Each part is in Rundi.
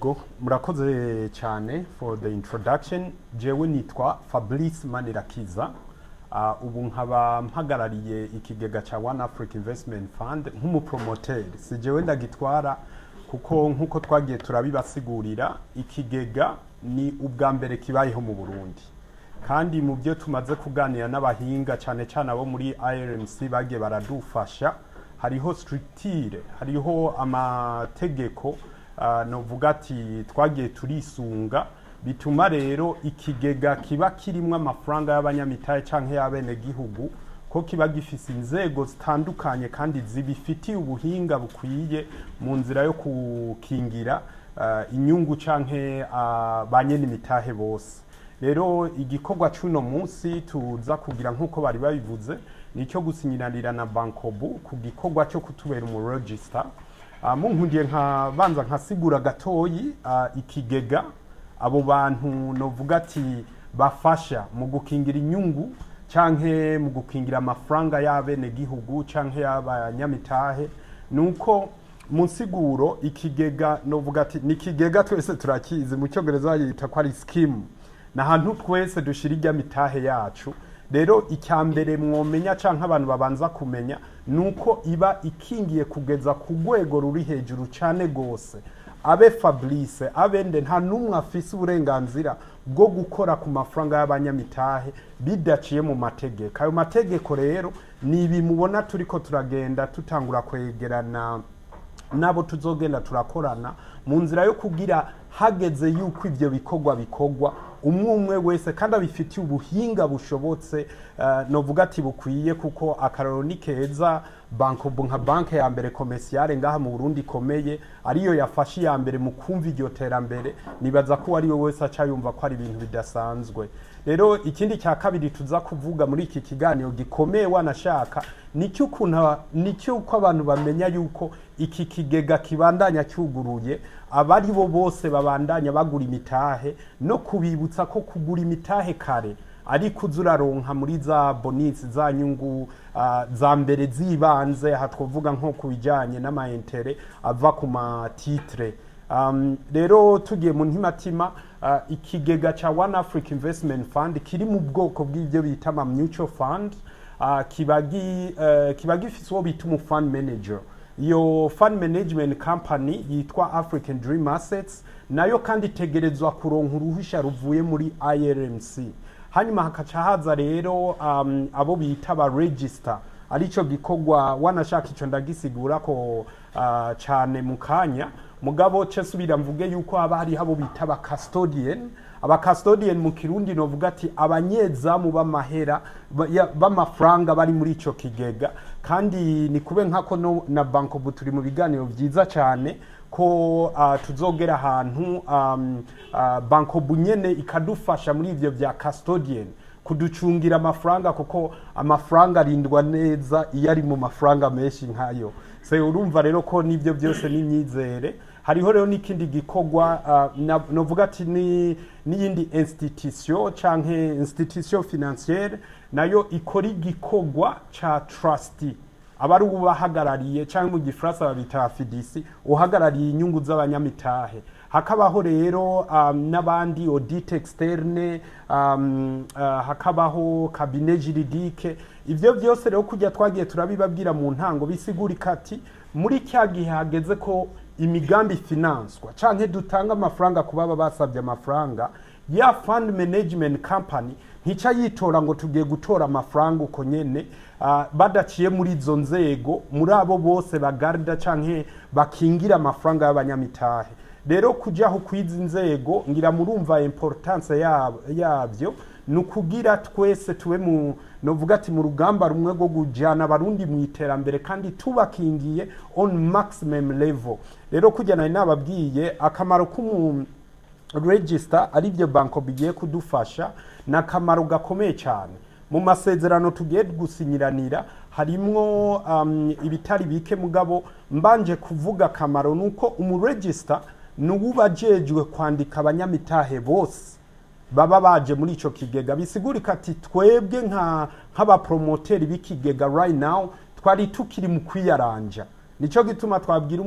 Ego, murakoze cyane for the introduction. Jewe nitwa Fabrice Manirakiza. Ubu nkaba mpagarariye ikigega ca One Africa Investment Fund nk'umupromoteur. Si jewe ndagitwara, kuko nk'uko twagiye turabibasigurira, ikigega ni ubwa mbere kibayeho mu Burundi. Kandi mu byo tumaze kuganira n'abahinga, cyane cyane abo muri IRMC bagiye baradufasha, hariho structure, hariho amategeko, novuga ati twagiye turisunga, bituma rero ikigega kiba kirimwo amafaranga y'abanyamitahe canke y'abenegihugu, ko kiba gifise inzego zitandukanye kandi zibifitiye ubuhinga bukwiye mu nzira yo gukingira inyungu canke ba nyene imitahe bose. Rero igikorwa c'uno munsi tuza kugira, nk'uko bari babivuze, nicyo gusinyiranira na Bancobu ku gikorwa cyo kutubera umu register. Munkundiye nka banza nkasigura gatoyi ikigega, abo bantu novuga ati bafasha mu gukingira inyungu canke mu gukingira amafaranga y'abenegihugu canke y'abanyamitahe. Nuko mu nsiguro, ikigega novuga ati ni ikigega twese turakizi, mu Cyongereza bayita ko ari scheme, ni ahantu twese dushira irya mitahe yacu. Rero icya mbere mwomenya canke abantu babanza kumenya nuko iba ikingiye kugeza ku rwego ruri hejuru cane gose. Abe Fabrice, abende, nta n'umwe afise uburenganzira bwo gukora ku mafaranga y'abanyamitahe bidaciye mu mategeko. Ayo mategeko rero ni ibi mubona turiko turagenda tutangura kwegerana nabo tuzogenda turakorana mu nzira yo kugira hageze yuko ivyo bikorwa bikorwa umwe umwe wese kandi abifitiye ubuhinga bushobotse, novuga ati bukwiye, kuko akarorero ni keza. Bancobu nka banke ya mbere commerciale ngaha mu Burundi ikomeye, ariyo yafashe iya mbere mu kumva iryo terambere, nibaza ko uwo ari we wese aca yumva ko ari ibintu bidasanzwe. Rero ikindi cya kabiri tuza kuvuga muri iki kiganiro gikomeye wanashaka nicyo ukuntu nicyo uko abantu bamenya yuko iki kigega kibandanya cyuguruye, abari bo bose babandanya bagura imitahe, no kubibutsa ko kugura imitahe kare ariko uza uraronka muri za bonus, za nyungu za mbere z'ibanze. Aha twovuga nko ku bijyanye n'ama intérêts ava ku ma titres. Rero tugiye mu ntimatima, ikigega ca One Africa Investment Fund kiri mu bwoko bw'ibyo bita ama mutual fund, kiba gifise uwo bita umu fund manager. Iyo fund management company yitwa African Dream Assets, nayo kandi itegerezwa kuronka uruhusha ruvuye muri IRMC. Hanyuma hakaca haza rero abo bita ba register, arico gikorwa wanashaka ico ndagisigura ko cane mu kanya. Mugabo ce subira mvuge yuko haba hariho abo bita aba custodian. Aba custodian mu Kirundi novuga ati abanyezamu b'amahera b'amafaranga bari muri ico kigega. Kandi ni kube nkako no, na Bancobu turi mu biganiro vyiza cane ko tuzogera ahantu Bancobu nyene ikadufasha muri ivyo vya custodian, kuducungira amafaranga, kuko amafaranga arindwa neza iyo ari mu mafaranga menshi nkayo. Se urumva rero ko nibyo byose n'imyizere. Hariho rero n'ikindi gikorwa, novuga ati ni n'iyindi institution canke institution financière nayo ikora igikorwa ca trustee, aba ari ubahagarariye, cyangwa mu Gifaransa babita fiduciaire, uhagarariye inyungu z'abanyamitahe. Hakabaho rero n'abandi audit externe, hakabaho cabinet juridique. Ivyo byose rero kujya twagiye turabibabwira mu ntango, bisigurika ati muri cya gihe hageze ko imigambi finanswa canke dutanga amafaranga ku baba basabye amafaranga, ya fund management company ntica yitora ngo tugiye gutora amafaranga uko nyene, badaciye muri izo nzego, muri abo bose bagarda canke bakingira amafaranga y'abanyamitahe. Rero kujaho kwizi nzego, ngira murumva importance yabyo, ni ukugira twese tube mu novuga ati mu rugamba rumwe rwo kujana Abarundi mu iterambere kandi tubakingiye on maximum level. Rero kujya nari nababwiye akamaro k'umu register, aribyo banko bigiye kudufasha, ni akamaro gakomeye cyane. Mu masezerano tugiye gusinyiranira harimwo ibitari bike, mugabo mbanje kuvuga akamaro nuko umu register ni uba ajejwe kwandika abanyamitahe bose baba baje muri ico kigega. Bisigurika ati twebwe nka nk'abapromoteri b'ikigega right now twari tukiri mu kwiyaranja. Nico gituma twabwira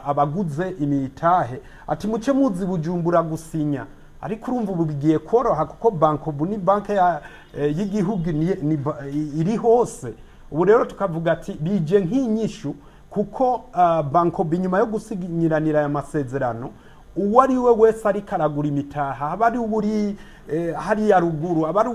abaguze imitahe ati muce muzi Bujumbura gusinya. Ariko urumva ubu bigiye koroha, kuko Bancobu ni banke y'igihugu, iri hose. Ubu rero tukavuga ati bije nk'inyishu, kuko Bancobu inyuma yo gusinyiranira aya masezerano, uwo ari we wese ariko aragura imitaha, aba ari uri hariya ruguru, aba ari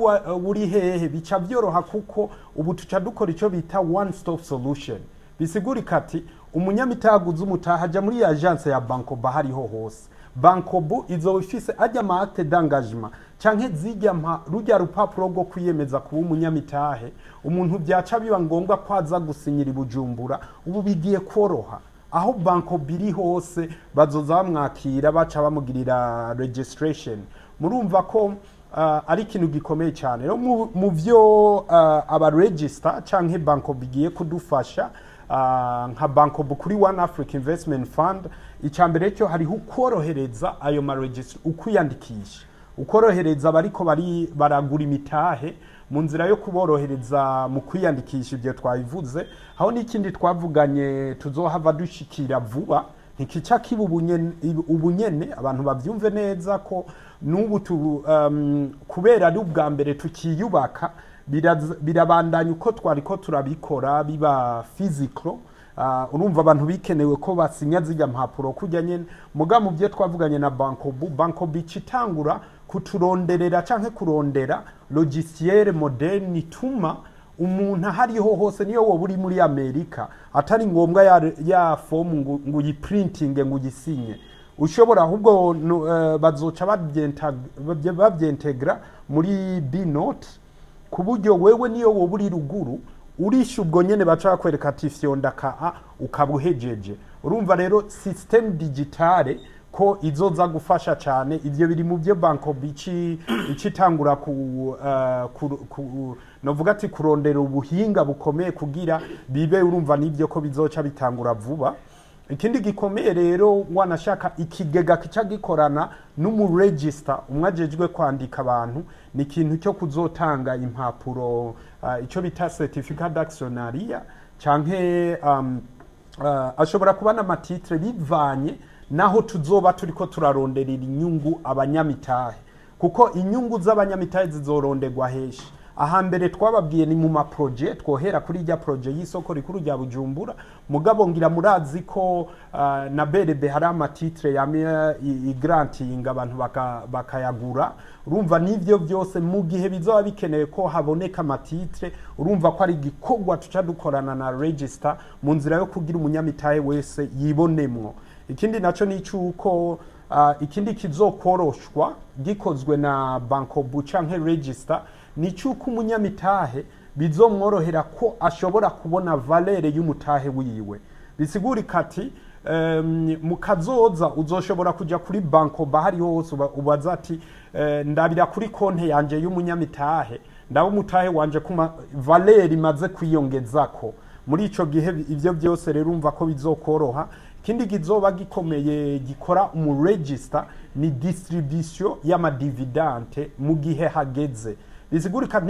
uri hehe, bica byoroha, kuko ubu tuca dukora icyo bita one stop solution. Bisigurika ati umunyamitaha aguze umutaha aja muri agence ya Bancobu hariho hose. Bancobu izoba ifise ajya ama acte d'engagement canke zijya mpa rujya rupapuro rwo kwiyemeza kuba umunyamitahe. Umuntu byaca biba ngombwa ko aza gusinyira i Bujumbura, ubu bigiye koroha. Aho Bancobu iri hose bazoza bamwakira, baca bamugirira registration. Murumva ko ari ikintu gikomeye cyane. Rero mu vyo aba register canke Bancobu igiye kudufasha nka Bancobu kuri One Africa Investment Fund, icya mbere cyo hariho ukorohereza ayo ma register, ukwiyandikisha, ukorohereza abariko bari baragura imitahe mu nzira yo kuborohereza mu kwiyandikisha. Ibyo twabivuze aho. N'ikindi twavuganye tuzohava dushikira vuba, ntikica kiba ubunyene, abantu bavyumve neza ko n'ubu kubera ari ubwa mbere tukiyubaka, birabandanya uko twariko turabikora biba physical. Urumva abantu bikenewe ko basinya zirya mpapuro kujya nyene. Muga mu byo twavuganye na Bancobu, Bancobu icitangura kuturonderera canke kurondera logiciel moderne ituma umuntu ahariho hose, niyo woba uri muri Amerika, atari ngombwa ya fomu ngo uyiprintinge ngo uyisinye. Ushobora ahubwo bazoca bavyintegra muri B-Note, ku buryo wewe niyo woba uri ruguru urisha ubwo nyene baca bakwereka ati fyonda ka a, ukaba uhejeje. Urumva rero système digitale ko izoza gufasha cyane. Ivyo biri mu byo Bancobu icitangura ku novuga ati kurondera ubuhinga bukomeye kugira bibe. Urumva nivyo ko bizoca bitangura vuba. Ikindi gikomeye rero, wanashaka ikigega kica gikorana n'umuregister umwe ajejwe kwandika abantu, ni ikintu cyo kuzotanga impapuro, icyo bita certificat d'actionnariat, canke ashobora kuba n'ama titres, bivanye naho tuzoba turiko turaronderera inyungu abanyamitahe, kuko inyungu z'abanyamitahe zizoronderwa heshi. Ahambere twababwiye ni mu ma projets. Twohera kuri rya projet y'isoko rikuru rya Bujumbura. Mugabo ngira murazi ko na BRB hari ama titres yamye igrantinga abantu bakayagura. Urumva n'ivyo byose, mu gihe bizoba bikenewe ko haboneka ama titres, urumva ko ari igikorwa tuca dukorana na register mu nzira yo kugira umunyamitahe wese yibonemwo. Ikindi naco ni icuko ikindi kizokoroshwa gikozwe na Bancobu canke register ni cyuko umunyamitahe bizomworohera ko ashobora kubona valeur y'umutahe wiwe. Bisigurika ati mu kazoza uzoshobora kuja kuri Bancobu hariho hose, ubaza ati ndabira kuri konte yanje y'umunyamitahe, ndaba umutahe wanje kuma valeur imaze kwiyongezako muri ico gihe. Ivyo byose rero urumva ko bizokoroha. Ikindi kizoba gikomeye gikora umuregister ni distribution y'ama dividendes mu gihe hageze. Bisigurika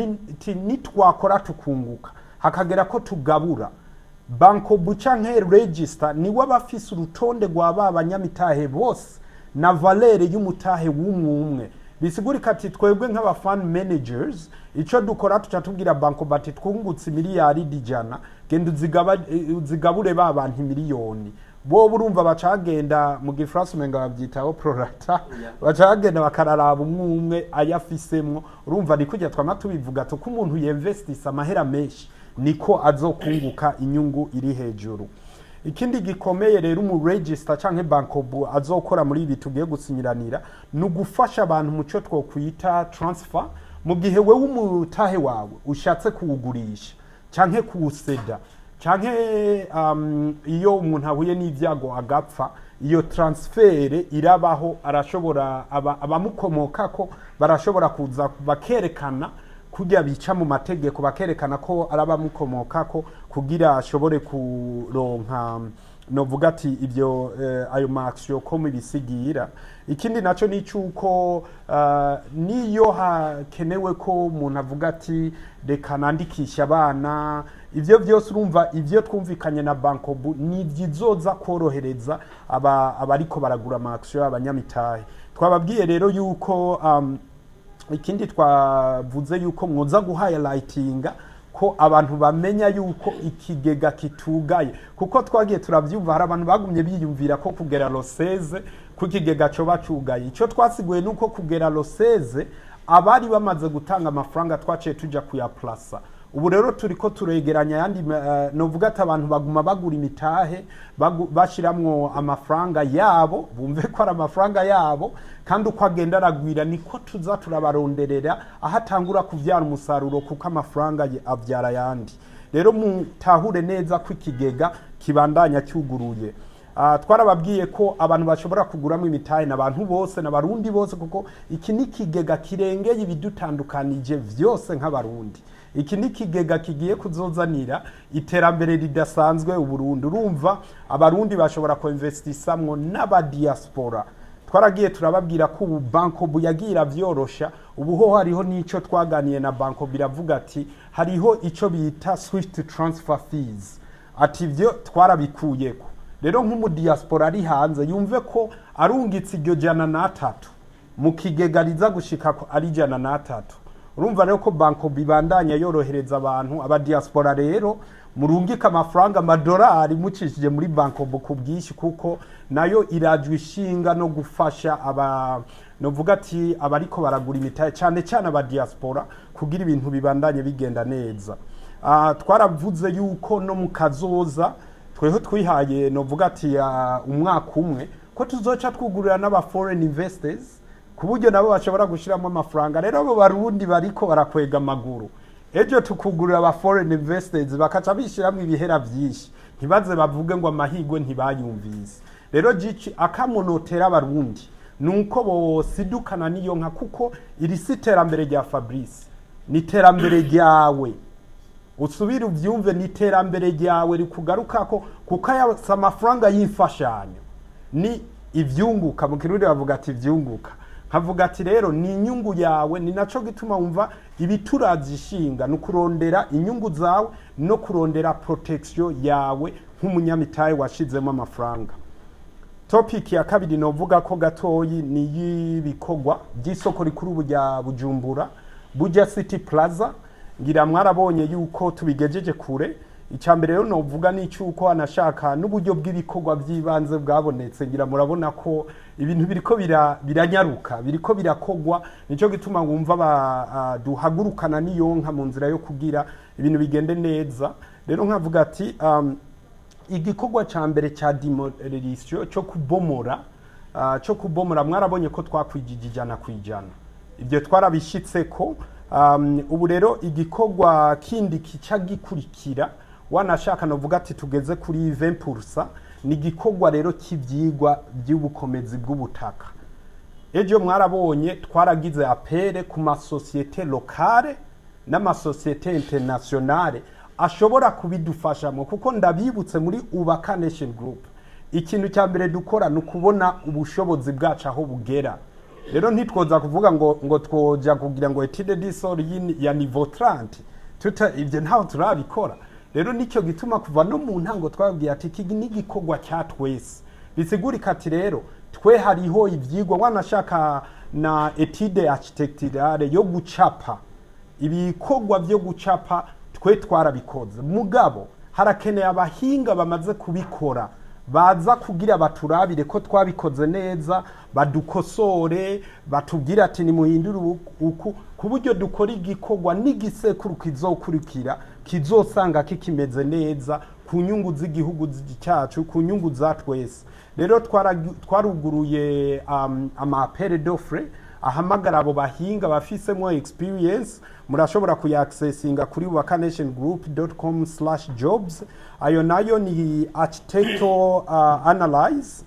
nitwakora tukunguka, hakagera ko tugabura, Bancobu canke register niwe aba afise urutonde rwa ba banyamitahe bose na valeur y'umutahe w'umwe umwe. Bisigurika ati twebwe nk'aba fund managers, ico dukora tuca tubwira Bancobu ati twungutse miliyari 100, genda uzigabure ba bantu miliyoni bo. Urumva baca bagenda, mu gifaransa umenga babyitaho prorata, baca bagenda bakararaba umwe umwe ayafisemwo. Urumva ni kujya twama tubivuga tuko umuntu yinvestisa amahera menshi niko azokunguka inyungu iri hejuru. Ikindi gikomeye rero umu register canke Bancobu azokora muri ibi tugiye gusinyiranira ni ugufasha abantu mu cyo twokwita transfer. Mu gihe wewe umutahe wawe ushatse kuwugurisha canke kuwuseda, canke iyo umuntu ahuye n'ibyago agapfa, iyo transfert irabaho. Arashobora abamukomokako barashobora kuza bakerekana kurya bica mu mategeko, bakerekana ko ari abamukomokako kugira ashobore kuronka. Novuga ati ibyo ayo ma action ko mubisigira. Ikindi naco ni cyuko niyo hakenewe ko umuntu avuga ati reka nandikisha abana, ivyo byose urumva ivyo twumvikanye na Bancobu ni vyizoza korohereza aba abariko baragura ama action, abanyamitahe. Twababwiye rero yuko ikindi twavuze yuko mwoza guhighlightinga ko abantu bamenya yuko ikigega kitugaye, kuko twagiye turavyumva hari abantu bagumye biyumvira ko kugera le 16 ko ikigega coba cugaye. Ico twasiguye nuko kugera le 16 abari bamaze gutanga amafaranga twaciye tuja kuyaplasa. Ubu rero turiko turegeranya ayandi. Novuga ati abantu baguma bagura imitahe, bashiramwo amafaranga yabo, bumve ko ari amafaranga yabo, kandi uko agenda aragwira niko tuza turabaronderera aho atangura kuvyara umusaruro, kuko amafaranga ye avyara ayandi. Rero mutahure neza ko ikigega kibandanya cyuguruye. Twarababwiye ko abantu bashobora kuguramo imitahe n'abantu bose, n'abarundi bose, kuko iki ni ikigega kirengeye ibidutandukanije vyose nk'abarundi. Iki ni ikigega kigiye kuzozanira iterambere ridasanzwe Uburundi. Urumva abarundi bashobora kuinvestisamwo n'abadiaspora. Twaragiye turababwira ko ubu Bancobu yagiye iravyorosha. Ubu ho hariho n'ico twaganiye na Bancobu, iravuga ati hariho ico bita swift transfer fees, ati ivyo twarabikuyeko. Rero nk'umudiaspora ari hanze yumve ko arungitse iryo 103 mu kigega riza gushika ko ari 103. Urumva rero ko Bancobu ibandanya yorohereza abantu abadiaspora. Rero murungike amafaranga, amadolari, mucishije muri Bancobu ku bwinshi, kuko nayo irajwe ishinga no gufasha aba novuga ati abariko baragura imitahe, cyane cyane abadiaspora, kugira ibintu bibandanye bigenda neza. Twaravuze yuko no mu kazoza tweho twihaye novuga ati umwaka umwe ko tuzoca twugurira n'aba foreign investors, ku buryo nabo bashobora gushyiramo amafaranga. Rero abo barundi bariko barakwega amaguru, ejo tukugurira aba foreign investors bakaca bishyiramo ibihera byinshi, ntibaze bavuge ngo amahirwe ntibayumvise. Rero gici akamunotera abarundi nuko bosidukana n'iyo nka, kuko iri si iterambere rya Fabrice, ni iterambere ryawe. Usubire ubyumve, ni iterambere ryawe rikugarukako, kuko aya si amafaranga y'imfashanyo, ni ivyunguka. Mu Kirundi bavuga ati ivyunguka. Nkavuga ati rero ni inyungu yawe. Ni naco gituma wumva ibiturazi ishinga ni ukurondera inyungu zawe no kurondera protection yawe nk'umunyamitahe washizemo amafaranga. Topic ya kabiri novuga ko gatoyi ni y'ibikorwa by'isoko rikuru rya Bujumbura, Buja City Plaza. Ngira mwarabonye yuko tubigejeje kure. Icya mbere rero novuga ni cyuko anashaka n'uburyo bw'ibikorwa by'ibanze bwabonetse. Ngira murabona ko ibintu biriko biranyaruka, biriko birakogwa. Nico gituma wumva duhagurukana n'iyonka mu nzira yo kugira ibintu bigende neza. Rero nkavuga ati igikorwa ca mbere ca démolition, cyo kubomora, mwarabonye ko twakwijije 100%. Ibyo twarabishitseko. Ubu rero igikorwa kindi kica gikurikira, wanashaka novuga ati tugeze kuri 20%, ni igikorwa rero cy'ivyigwa by'ubukomezi bw'ubutaka. Ejo mwarabonye twaragize appel ku masosiyete locales n'amasosiyete internationales ashobora kubidufashamo, kuko ndabibutse muri Ubaka Nation Group ikintu cya mbere dukora ni ukubona ubushobozi bwacu aho bugera. Rero ntitwoza kuvuga ngo twoja kugira ngo étude du sol ya niveau 30 tuta, ibyo ntaho turabikora. Rero nicyo gituma kuva no mu ntango twabwiye ati iki ni igikorwa cya twese. Bisigurika ati rero twe hariho ivyigwa, wanashaka na étude architecturale yo gucapa, ibikorwa byo gucapa twe twarabikoze, mugabo harakeneye abahinga bamaze kubikora baza kugira baturabire ko twabikoze neza, badukosore, batubwire ati nimuhindure uku, ku buryo dukora igikorwa n'igisekuru kizokurikira kizosanga kikimeze neza ku nyungu z'igihugu cyacu, ku nyungu za twese. Rero twaruguruye ama appel d'offre ahamagara abo bahinga bafisemo experience. Murashobora kuyaccessinga kuri ubakanationgroup.com/jobs. Ayo nayo ni architectural analyze.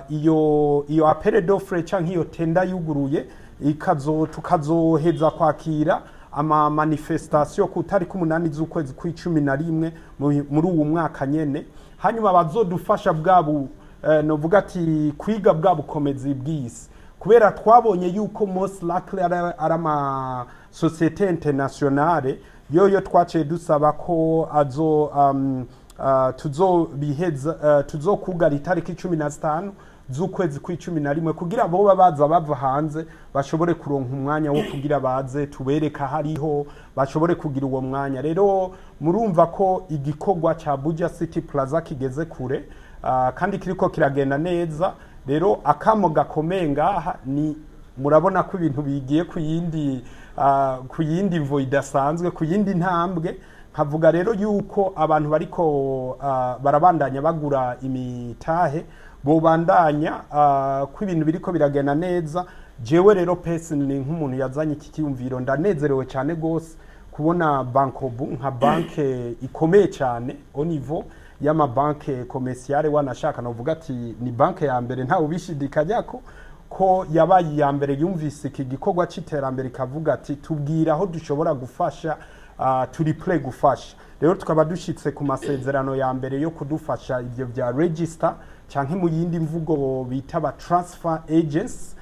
Iyo appel d'offre canke iyo tender yuguruye, ikazo tukazoheza kwakira Ama manifestation ku tariki 8 z'ukwezi kw'11 muri uwu mwaka nyene. Hanyuma bazodufasha bwabu novuga ati kwiga bwa bukomezi bw'isi, kubera twabonye yuko most likely ari ama société internationale yoyo. Twaciye dusaba ko azo tuzobiheza, tuzokugara itariki 15 z'ukwezi kw'11, kugira boba baza bava hanze bashobore kuronka umwanya wo kugira baze tubereka hariho, bashobore kugira uwo mwanya. Rero murumva ko igikorwa ca Buja City Plaza kigeze kure, kandi kiriko kiragenda neza. Rero akamo gakomeye ngaha ni murabona ko ibintu bigiye ku yindi mvo idasanzwe, ku yindi ntambwe. Nkavuga rero yuko abantu bariko barabandanya bagura imitahe, bobandanya, ko ibintu biriko biragenda neza. Jewe rero personally, nk'umuntu yazanye iki cyiyumviro, ndanezerewe cyane gose kubona Bancobu nka banke ikomeye cyane au niveau y'amabanke commerciale. Wanashaka novuga ati ni banke ya mbere, ntawe ubishidikanyako ko yabaye iya mbere yumvise iki gikorwa c'iterambere, ikavuga ati: "Tubwira aho dushobora gufasha, turi prêt gufasha." Rero tukaba dushitse ku masezerano ya mbere yo kudufasha ivyo vya register, canke mu yindi mvugo bita ba transfer agents.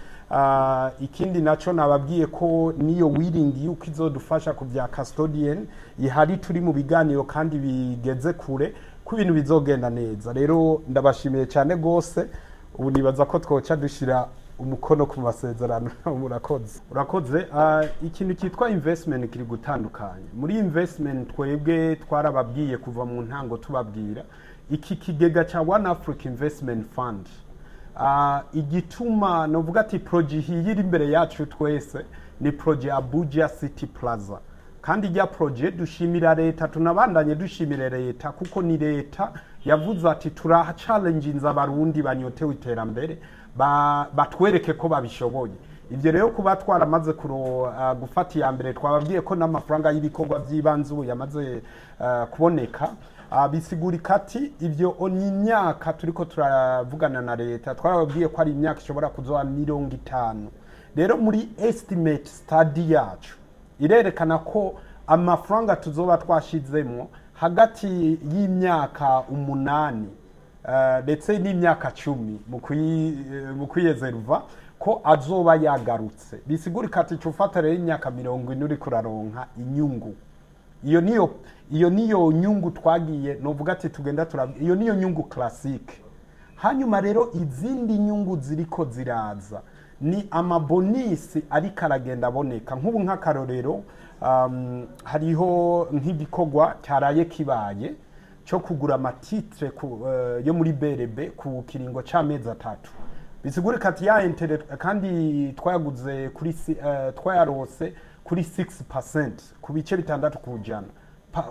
Ikindi naco nababwiye ko niyo willing yuko izodufasha ku vya custodian ihari. Turi mu biganiro kandi bigeze kure ko ibintu bizogenda neza. Rero ndabashimiye cyane gose. Ubu nibaza ko twoca dushira umukono ku masezerano. Murakoze, urakoze. Ikintu cyitwa investment kiri gutandukanye. Muri investment, twebwe twarababwiye kuva mu ntango, tubabwira iki kigega cya One Africa Investment Fund. Igituma novuga ati projet iyi iri imbere yacu twese ni projet Abuja City Plaza. Kandi ijya projet dushimira leta, tunabandanye dushimira leta, kuko ni leta yavuze ati: "Turaha challenges Abarundi banyotewe iterambere, batwereke ko babishoboye." Ibyo rero kuba twaramaze gufata iya mbere, twababwiye ko n'amafaranga y'ibikorwa by'ibanze ubu yamaze kuboneka. Bisigurika ati ibyo ni imyaka turiko turavugana na leta. Twarababwiye ko ari imyaka ishobora kuzoba 50. Rero muri estimate study yacu irerekana ko amafaranga tuzoba twashizemo hagati y'imyaka 8, ndetse n'imyaka 10 mu kwiyezerva, ko azoba yagarutse. Bisigurika ati ufata rero imyaka 40 uriko uraronka inyungu. Iyo niyo nyungu twagiye novuga ati tugenda tura, iyo niyo nyungu classique. Hanyuma rero izindi nyungu ziriko ziraza ni ama bonus ariko aragenda aboneka. Nk'ubu nk'akarorero, hariho nk'igikorwa cyaraye kibaye cyo kugura ama titres yo muri BRB ku kiringo c'amezi 3. Bisigurika ati ya intérêt kandi twayaguze kuri twayarose kuri 6%, ku bice 6%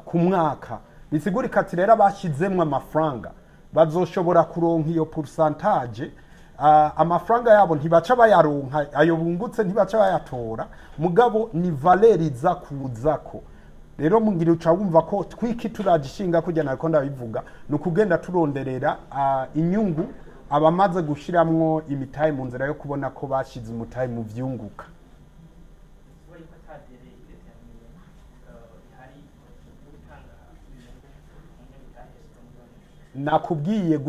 ku mwaka. Bisigurika ati rero abashyizemwo amafaranga bazoshobora kuronka iyo pourcentage. Amafaranga yabo ntibaca bayaronka, ayo bungutse ntibaca bayatora, mugabo ni valeur iza kuzako. Rero mugira uca wumva ko twiki turagishinga kujya nariko ndabivuga, ni ukugenda turonderera inyungu abamaze gushiramwo imitahe mu nzira yo kubona ko bashize umutahe mu vyunguka. Kuba yuko ata délai déterminé ihari yo gutanga inyungu mu nyamitahe muri Nakubwiye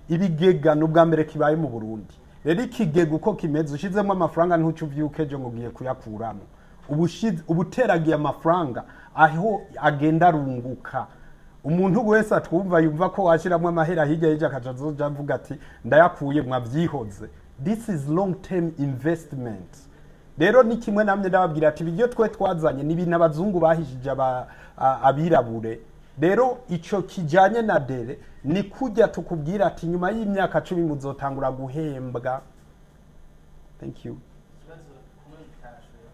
ibigega ni ubwa mbere kibaye mu Burundi. Rero ikigega uko kimeze, ushizemo amafaranga ntuce uvyuke ejo ngo ugiye kuyakuramo. Uba uteragiye amafaranga aho agenda arunguka. Umuntu wese atwumva yumva ko washyiramo amahera hirya y'ejo akaca azoja avuga ati: "Ndayakuye," mwavyihoze. This is long term investment. Rero ni kimwe namye ndababwira ati ibyo twe twazanye ni ibintu abazungu bahishije abirabure. Rero ico kijanye na délai ni kujya tukubwira ati nyuma y'imyaka 10 muzotangura guhembwa. Thank you. Ikibazo kumwe mutashoboye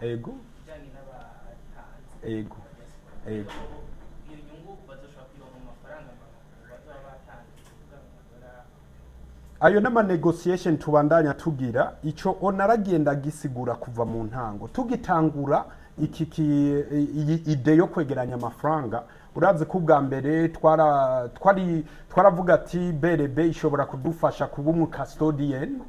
kugarukako, bijyanye n'abari hanze, diaspora. Iyo nyungu bazoshobora kuyironka mu mafaranga bazoba batanze, kuvuga mu madolari? Ayo n'ama negotiation tubandanya tugira. Ico onaragenda gisigura kuva mu ntango tugitangura iki iyi idée yo kwegeranya amafaranga. Urazi ko ubwa mbere twara twari twaravuga ati BRB ishobora kudufasha kuba umu custodian.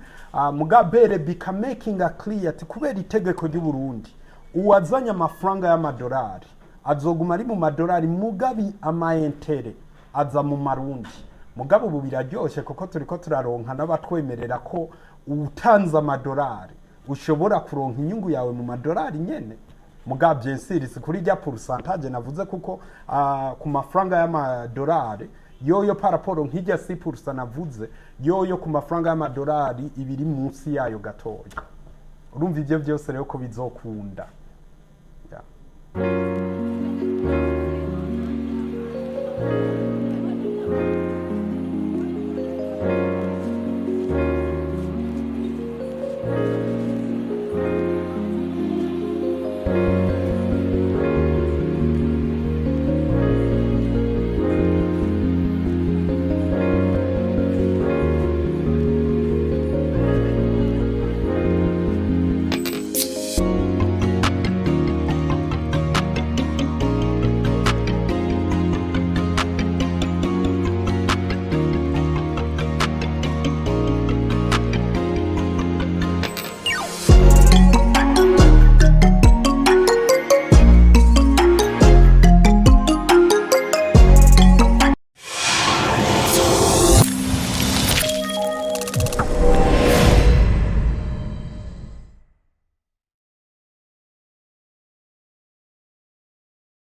Muga BRB ikamakinga clear ati kubera itegeko ry'u Burundi, Uwazanye amafaranga y'amadolari azoguma ari mu madolari, mugabi ama intérêts aza mu marundi. Mugabo ubu biraryoshe kuko turiko turaronka n'abatwemerera ko utanze amadolari ushobora kuronka inyungu yawe mu madolari nyene. Mugabo bien sûr si kuri rya pourcentage navuze, kuko ku mafaranga y'amadolari yoyo par rapport nk'irya 6% navuze, yoyo ku mafaranga y'amadolari ibiri munsi yayo gatoya. Urumva ivyo byose rero ko bizokunda. Yeah.